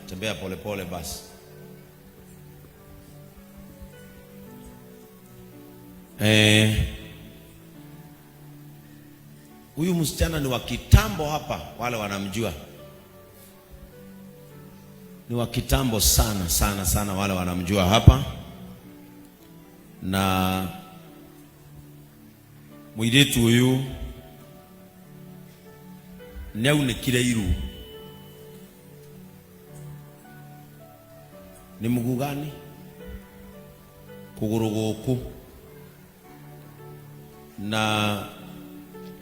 Tembea polepole basi. Eh, huyu msichana ni wa kitambo hapa, wale wanamjua ni wa kitambo sana sana sana, wale wanamjua hapa. Na mũirĩtu ũyũ nĩ aunĩkire iru. Nĩ mguu gani? Kũgũrũ gũkũ. Na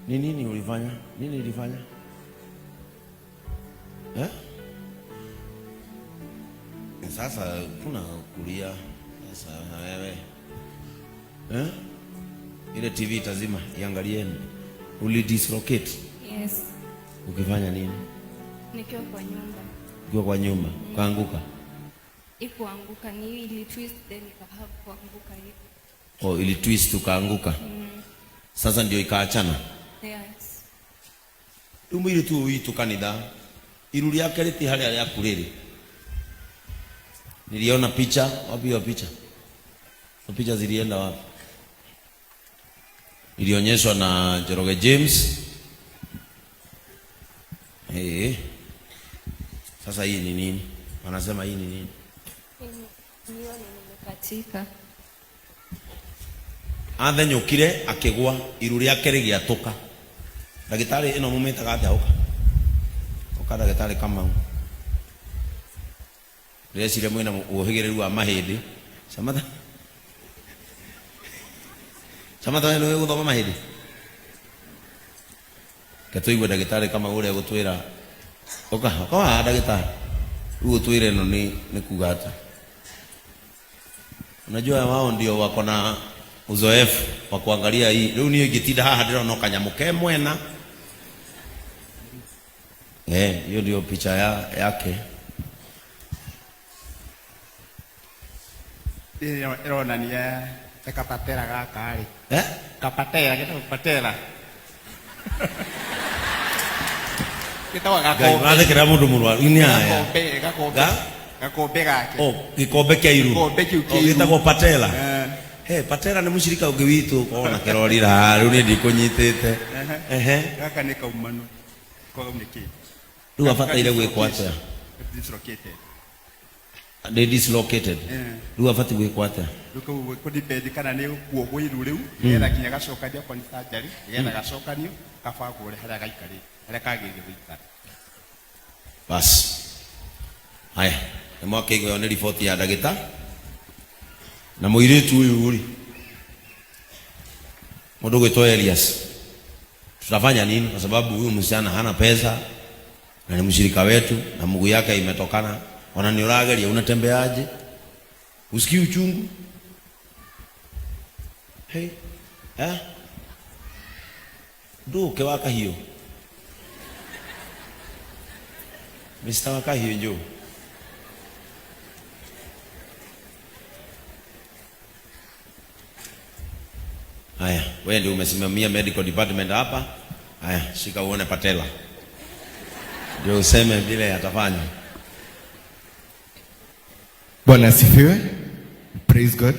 ni nini ulifanya? Nini ulifanya? Eh? Sasa kuna kulia sasa na wewe. Eh? Ile TV itazima, iangalieni. Uli dislocate. Yes. Ukifanya nini? Nikiwa kwa nyumba. Ukiwa kwa nyumba, ukaanguka. Ikuanguka ni ili twist then ikahave kuanguka hivi. Oh, ili twist ukaanguka. Sasa ndio ikaachana. Yes. Rĩu mũirĩtu ũyũ witũ kanitha iru rĩake rĩti harĩa rĩaku rĩrĩ. Niliona picha, wapi hiyo picha? Hiyo picha zilienda wapi? Nilionyeshwa na Njoroge James. Eh. Sasa hii ni nini? Wanasema hii ni nini? Niyo nimekatika. Athenyũkire akĩgwa iru rĩake rĩgĩatũka. Ndagĩtarĩ ĩno mũmĩtaga atĩa? Ũka. Ũka ndagĩtarĩ Kamau. Ndĩreciria mwĩna ũhĩgĩrĩru wa mahĩndĩ. Samatha. Samatha we nĩũĩ gũthoma mahĩndĩ? Reke tũigue ndagĩtarĩ Kamau ũrĩa egũtwĩra. Ũka, ũka haha ndagĩtarĩ. Rĩu ũtwĩre ĩno nĩ kuga atĩa. Unajua wao ndio wako na uzoefu wa kuangalia hii. Rĩu niĩ ingĩtinda haha ndĩrona kanyamũ ke mwena. Eh, hiyo ndio picha yake. Ĩyo ĩronania ta kapatera gaka rĩ. Eh? Kapatera, gĩtagwo patera. Gĩtagwo Ngai, gakombe. ũrathekera mũndũ mũrwaru. Ini haya. Gakombe, gakombe. Ga? Gakombe gake. Oh, gikombe kĩa iru. Gikombe kĩu kĩa Oh, iru. gĩtagwo patela. Eh. He, patela nĩ mũcirika ũngĩ witũ ũkoragwo na kĩrorira rĩu niĩ ndikũnyitĩte. Ehe. Gaka nĩ kaumanu. Kaunĩkĩte. Rĩu abataire gwĩkwo atĩa? Dislocated. Nĩ dislocated. Eh. Rĩu abatiĩ gwĩkwo atĩa? Rĩu kau kũ depend kana nĩ kuohwo iru rĩu nĩgetha nginya gacokanio okorwo nĩ surgery nĩgetha gacokanio kabangwo ũrĩa harĩa gaikarĩte harĩa kagĩrĩire gũikara. Bas. Haya, nĩ mwakĩigua ĩyo nĩ riboti ya ndagĩta. Na mũirĩtu ũyũ rĩ, mũndũ ũgwĩtwo Elias, tutafanya nini? Kwa sababu huyu msichana hana pesa na ni mshirika wetu na mguu yake imetokana. Ona ni ũrageria, unatembeaje? Usikii uchungu? Hey, eh? Ndũke wa kahiũ. Mr. Wakahiũ njoo. Haya, wewe ndio umesimamia medical department hapa. Haya, shika uone patela. Ndio useme vile atafanya. Bwana asifiwe. Praise God.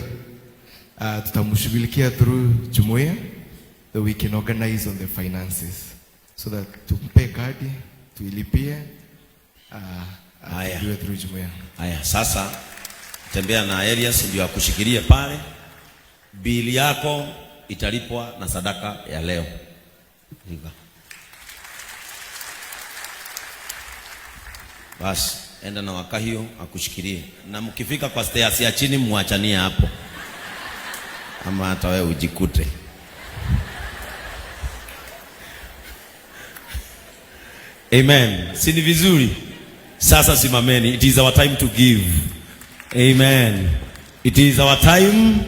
Tutamshughulikia through jumuiya that we can organize on the finances so that tumpe kadi tuilipie, Haya. atibiwe through jumuiya. Haya, sasa tembea na Elias ndio akushikilie pale. Bili yako italipwa na sadaka ya leo. Shika. Basi enda na Wakahio akushikilie, na mkifika kwa stairs ya chini muachanie hapo, ama hata wewe ujikute. Amen. Si ni vizuri? Sasa simameni. It is our time to give. Amen. It is our time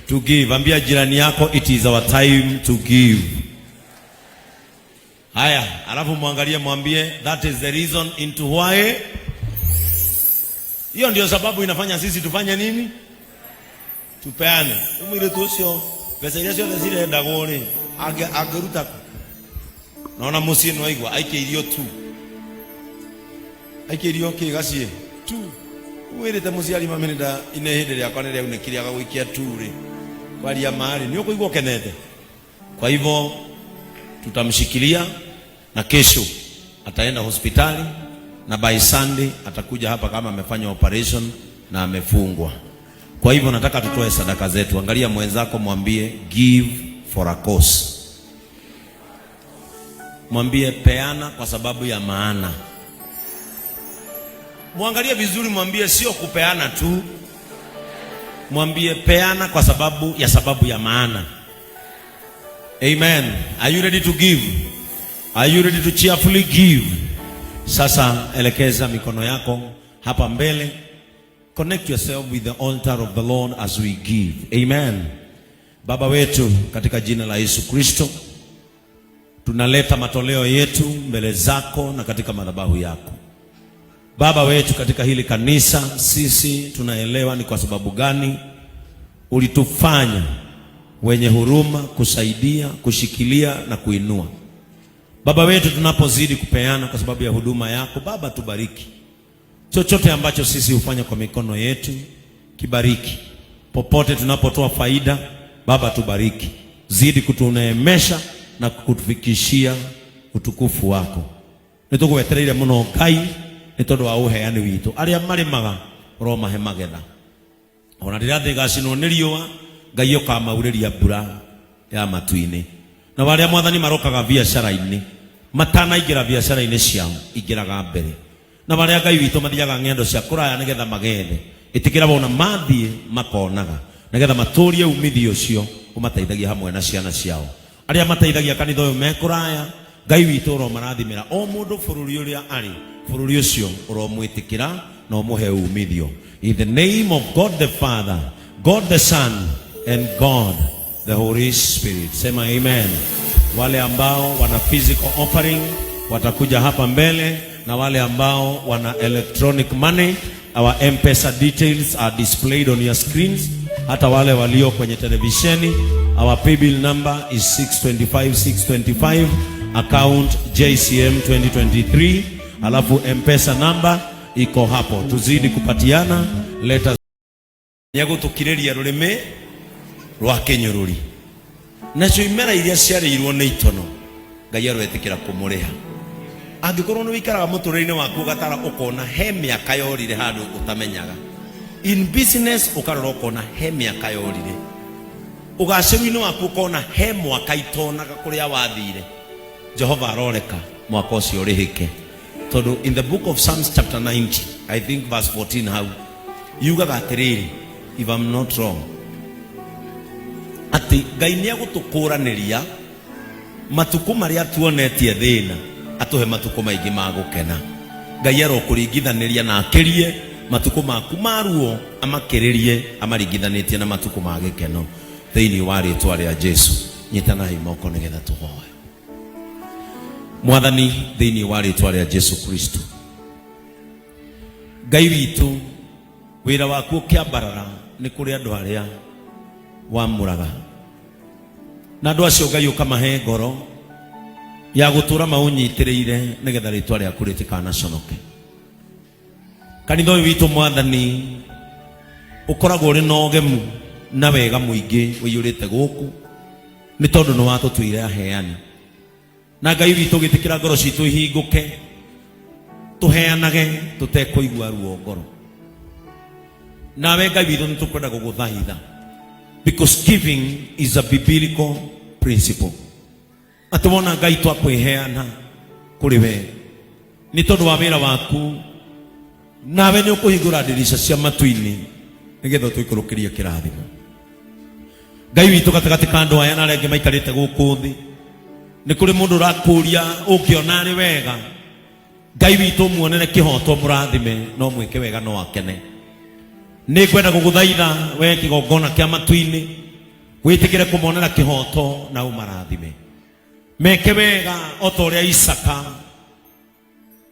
to give. Ambia jirani yako, it is our time to give. Haya, alafu muangalie, mwambie that is the reason into why. Hiyo ndio sababu inafanya sisi tufanye nini? Tupeane. Mwiritu ucio mbeca iria ciothe cirendagwo rĩ, angĩruta kũ? Naona mũciĩ nĩ waigua aikĩirio tu. Aikĩrio kĩ gaciĩ tu wĩrĩte mũciari mami nĩ nda ine hĩndĩ rĩakwa nĩ rĩaunĩkire agagũikia tu rĩ kwaria marĩ nĩ ũkũigua ũkenete. Kwa hivyo tutamshikilia na kesho ataenda hospitali na by Sunday atakuja hapa kama amefanya operation na amefungwa. Kwa hivyo nataka tutoe sadaka zetu. Angalia mwenzako, mwambie give for a cause. Mwambie peana kwa sababu ya maana. Mwangalie vizuri, mwambie sio kupeana tu, mwambie peana kwa sababu ya sababu ya maana. Amen. Are you ready to give? Are you ready to cheerfully give? Sasa elekeza mikono yako hapa mbele. Connect yourself with the altar of the Lord as we give. Amen. Baba wetu, katika jina la Yesu Kristo, tunaleta matoleo yetu mbele zako na katika madhabahu yako. Baba wetu, katika hili kanisa sisi tunaelewa ni kwa sababu gani ulitufanya wenye huruma, kusaidia, kushikilia na kuinua. Baba wetu, tunapozidi kupeana kwa sababu ya huduma yako, Baba tubariki. Chochote ambacho sisi hufanya kwa mikono yetu kibariki. Popote tunapotoa faida, Baba tubariki. Zidi kutuneemesha na kutufikishia utukufu wako. Nĩtũgwetereire mũno Ngai nĩ tondũ wa ũheani witũ. Arĩa marĩmaga ũromahe magetha. Ona rĩrĩa thĩ ĩgacinwo nĩ riũa, Ngai ũkamaurĩria mbura ya matu-inĩ. Na arĩa Mwathani marokaga biacara-inĩ, matanaingĩra biacara-inĩ ciao, ingĩraga mbere. Na arĩa Ngai witũ mathiaga ng'endo cia kũraya nĩgetha magethe, ĩtĩkĩra wona mathiĩ makonaga, nĩgetha matũrie umithio ũcio ũmateithagia hamwe na ciana ciao. Arĩa mateithagia kanitha ũyũ me kũraya, Ngai witũ ũromarathimĩra o mũndũ bũrũri ũrĩa arĩ, bũrũri ũcio ũromwĩtĩkĩra na ũmũhe umithio. In the name of God the Father, God the Son, and God the Holy Spirit. Sema amen. Wale ambao wana physical offering watakuja hapa mbele, na wale ambao wana electronic money, our M-Pesa details are displayed on your screens. Hata wale walio kwenye televisheni, our paybill number is 625 625, account JCM 2023, alafu M-Pesa number iko hapo. Tuzidi kupatiana, let us nĩegũtũkirĩria rũrĩmĩ rwa kĩnyũrũri, nacio imera iria ciarĩirwo nĩ itono Ngai aroetĩkĩra kũmũrĩha. Angĩkorwo nĩ wĩikaraga mũtũrĩre-inĩ waku ũgatara ũkona he mĩaka yorire handũ ũtamenyaga, in business ũkarora ũkona he mĩaka yorire, ũgacĩru-inĩ waku ũkona he mwaka itonaga kũrĩa wathire, Jehova aroreka mwaka ũcio ũrĩhĩke. Tondũ in the book of Psalms chapter 90, I think verse 14 hau yugaga atĩrĩrĩ, if I'm not wrong, atĩ Ngai nĩ egũtũkũranĩria matukũ marĩa tuonetie thĩna, atũhe matukũ maingĩ ma gũkena. Ngai arokũringithanĩria na akĩrie matukũ maku ma ruo, amakĩrĩrie amaringithanĩtie na matukũ ma gĩkeno thĩinĩ wa rĩtwa rĩa Jesu. Nyitanai moko nĩgetha tũhoe. Mwathani, thĩinĩ wa rĩtwa rĩa Jesu Kristo, Ngai witũ, wĩra waku ũkĩambarara nĩ kũrĩ andũ arĩa wamũraga, na andũ acio Ngai ũkamahe ngoro ya gũtũra maũnyitĩrĩire nĩgetha rĩtwa rĩaku rĩtikanaconoke. Kanitha ũyũ witũ Mwathani ũkoragwo ũrĩ na ũgemu na wega mũingĩ ũiyũrĩte gũkũ, nĩ tondũ nĩ watũtuire aheani. Na Ngai witũ ũgĩtĩkĩra ngoro citũ ihingũke, tũheanage tũtekũigua ruo ngoro. Nawe Ngai witũ nĩ tũkwenda gũgũthaitha, because giving is a biblical principle. Atĩ wona Ngai twakwĩheana kũrĩ we nĩ tondũ wa wĩra waku, nawe nĩ ũkũhingũra ndirica cia matu-inĩ nĩgetha ũtũikũrũkĩrie kĩrathimo. Ngai witũ, gatagatĩ ka andũ aya na arĩa angĩ maikarĩte gũkũ thĩ, nĩ kũrĩ mũndũ ũrakũria ũngĩona arĩ wega Ngai witũ muonere kĩhoto, mũrathime no mwĩke wega no akene. Nĩ ngwenda gũgũthaitha we kĩgongona kĩa matu-inĩ, wĩtĩkĩre kũmonera kĩhoto na ũmarathime, meke wega o ta ũrĩa Isaka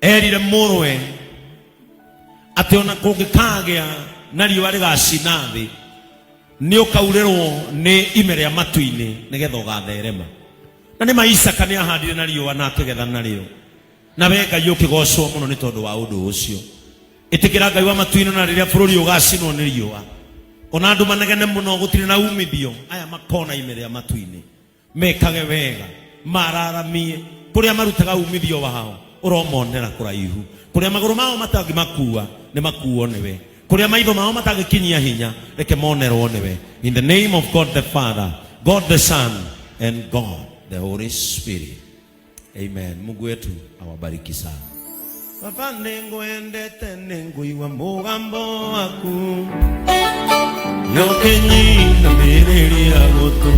erire mũrũwe atĩ ona kũngĩkagĩa na riũa rĩgacina thĩ, nĩ ũkaurĩrwo nĩ ime rĩa matu-inĩ nĩgetha ũgatherema. Na nĩ ma Isaka nĩ ahandire na riũa na akĩgetha narĩo. Na we Ngai ũkĩgocwo mũno nĩ tondũ wa ũndũ ũcio. Ĩtĩkĩra Ngai wa matu-inĩ na rĩrĩa bũrũri ũgacinwo nĩ riũa, ona andũ manegene mũno gũtirĩ na umithio, aya makona ime rĩa matu-inĩ. Mekage wega, mararamie kũrĩa marutaga umithio wao, ũromonera kũraihu. Kũrĩa magũrũ mao matangĩmakua, nĩ makuo nĩwe. Kũrĩa maitho mao matangĩkinyia hinya, reke monerwo nĩwe. In the name of God the Father, God the Son, and God the Holy Spirit. Amen. Mungu wetu awabariki sana. Baba nĩngwendete nĩngũigua mũgambo waku nĩũkĩnyinamĩrĩria gũtũ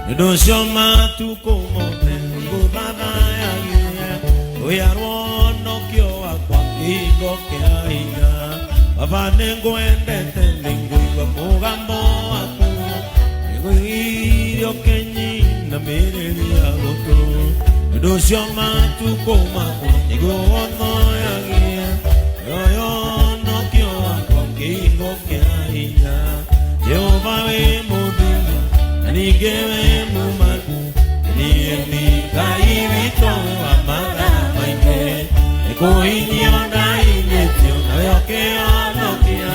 nĩũndũ ũcio matukũ mothe ngũthathayagia rũya rwonokio wakwa kĩhingo kĩa hinya. Baba nĩngwendete nĩngũigua mũgambo waku nĩngũigire ũkĩnyinamĩrĩria gũtũ nĩũndũ ũcio matukũ makwa nĩguo wothoyagia rũyonokio wakwa kĩhingo kĩa hinya. Jehova wĩ mũthingu na ningĩ wĩ mumanu niĩ nĩ Ngai witũ wa mathaa maingĩ nĩkũhinyio ndahinyĩtio nawe ũkĩhonokia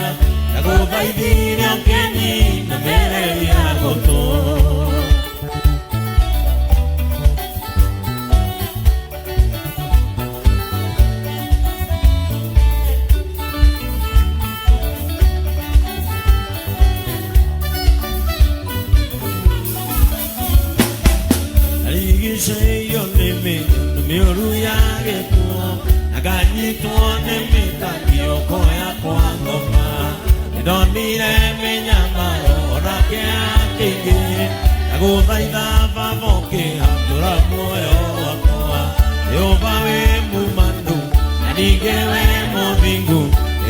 ndagũthaithire ũkĩnyinamĩrĩria gũtũ. Arigicĩirio nĩ mĩthemba mĩũru ya gĩkuũ akanyitwo nĩ mĩtangĩko ya kwa ngoma nĩndonire mĩnyamaro ona kĩeha kĩingĩ ndagũthaitha baba ũkĩhatũra muoyo wakwa Jehova wĩ mumanu na ningĩ wĩ mũthingu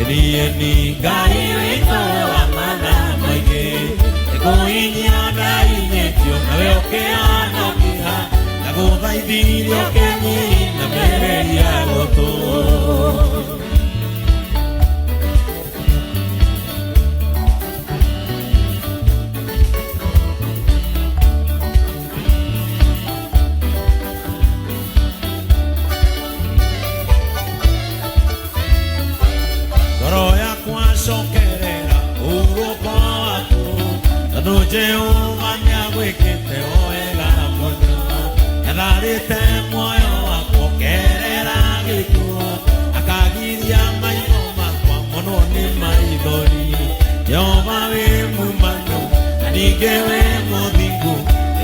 niĩ nĩ Ngai witũ wa mathaa maingĩ nĩkũhinyio ndahinyĩtio nawe ũkĩhonokia ndagũthaithire ũkĩnyinamĩrĩria gũtũ. Ngoro yakwa cokerera ũhurũko waku tondũ Jehova nĩagwĩkĩte o wega mũno nĩatharĩte muoyo wakwa ũkerera gĩkuũ akagiria maitho makwa monwo nĩ maithori Jehova wĩ mumanu na ningĩ wĩ mũthingu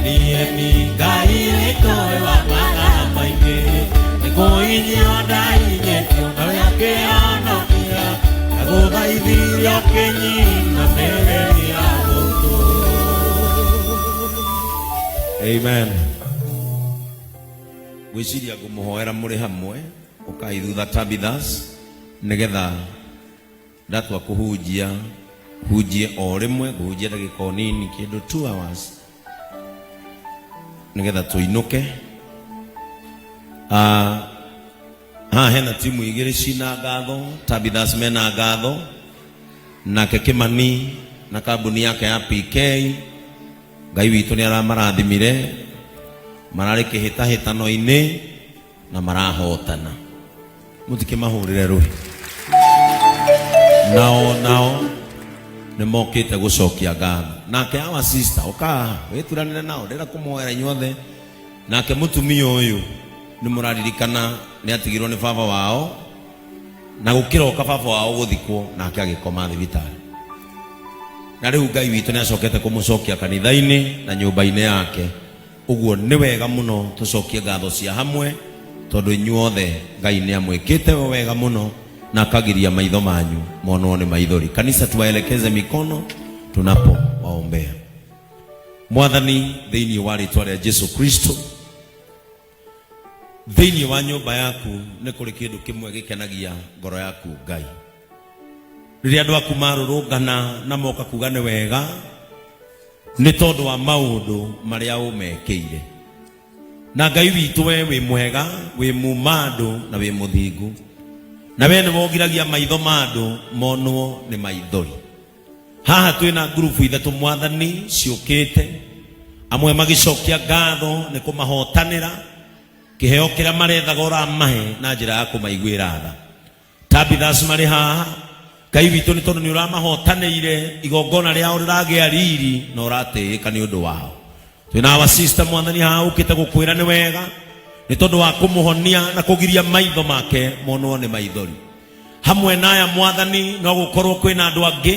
niĩ nĩ Ngai witũ wa mathaa maingĩ nĩkũhinyio ndahinyĩtio nawe ũkĩhonokia ndagũthaithire ũkĩnyinamĩrĩria gũtũ. Amen. Gwĩciria ngũmũhoera mũrĩ hamwe ũkai thutha Tabithas nĩgetha ndatua kũhunjia hunjie o rĩmwe ngũhunjia ndagĩka o nini kĩndũ 2 hours nĩgetha tũinũke. Ah, haha hena timu igĩrĩ cina ngatho Tabithas mena ngatho nake Kimani na kambuni yake ya PK Ngai witũ nĩ aramarathimire mararĩ kĩhĩtahĩtano-inĩ na marahotana mũtikĩmahũrĩre rũhĩ nao nao nĩ mokĩte gũcokia ngatho nake our sister ũka wĩturanĩre nao ndĩra kũmoera inyuothe nake mũtumia ũyũ nĩ mũraririkana nĩ atigirwo nĩ baba wao na gũkĩroka baba wao gũthikwo nake agĩkoma thibitarĩ na rĩu Ngai witũ nĩ acokete kũmũcokia kanitha-inĩ na nyũmba-inĩ yake ũguo nĩ wega mũno tũcokie ngatho cia hamwe tondũ inyuothe Ngai nĩ amwĩkĩte we wega mũno na akagiria maitho manyu monwo nĩ maithori. Kanisa, tuwaelekeze mikono tunapo waombea. Mwathani, thĩinĩ wa rĩtwa rĩa Jesu Kristo, thĩinĩ wa nyũmba yaku nĩ kũrĩ kĩndũ kĩmwe gĩkenagia ngoro yaku Ngai. Rĩrĩa andũ aku marũrũngana na moka kuga nĩ wega nĩ tondũ wa maũndũ marĩa ũmekĩire. Na Ngai witũ we wĩ mwega, wĩ muma andũ na wĩ mũthingu, na we nĩwe ũgiragia maitho ma andũ monwo nĩ maithori. Haha twĩna ngurubu ithatũ Mwathani ciũkĩte, amwe magĩcokia ngatho nĩ kũmahotanĩra, Kĩheo kĩrĩa marethaga ũramahe na njĩra ya kũmaiguĩra tha. Tabithas marĩ haha, Ngai witũ, nĩ tondũ nĩ ũramahotanĩire, igongona rĩao rĩragĩa riri na ũratĩĩka nĩ ũndũ wao. Twĩna our sister, Mwathani, haha ũkĩte gũkwĩra nĩ wega nĩ tondũ wa kũmũhonia na kũgiria maitho make monwo nĩ maithori. Hamwe na aya, Mwathani, no gũkorwo kwĩna andũ angĩ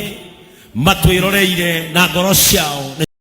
matwĩroreire na ngoro ciao nĩ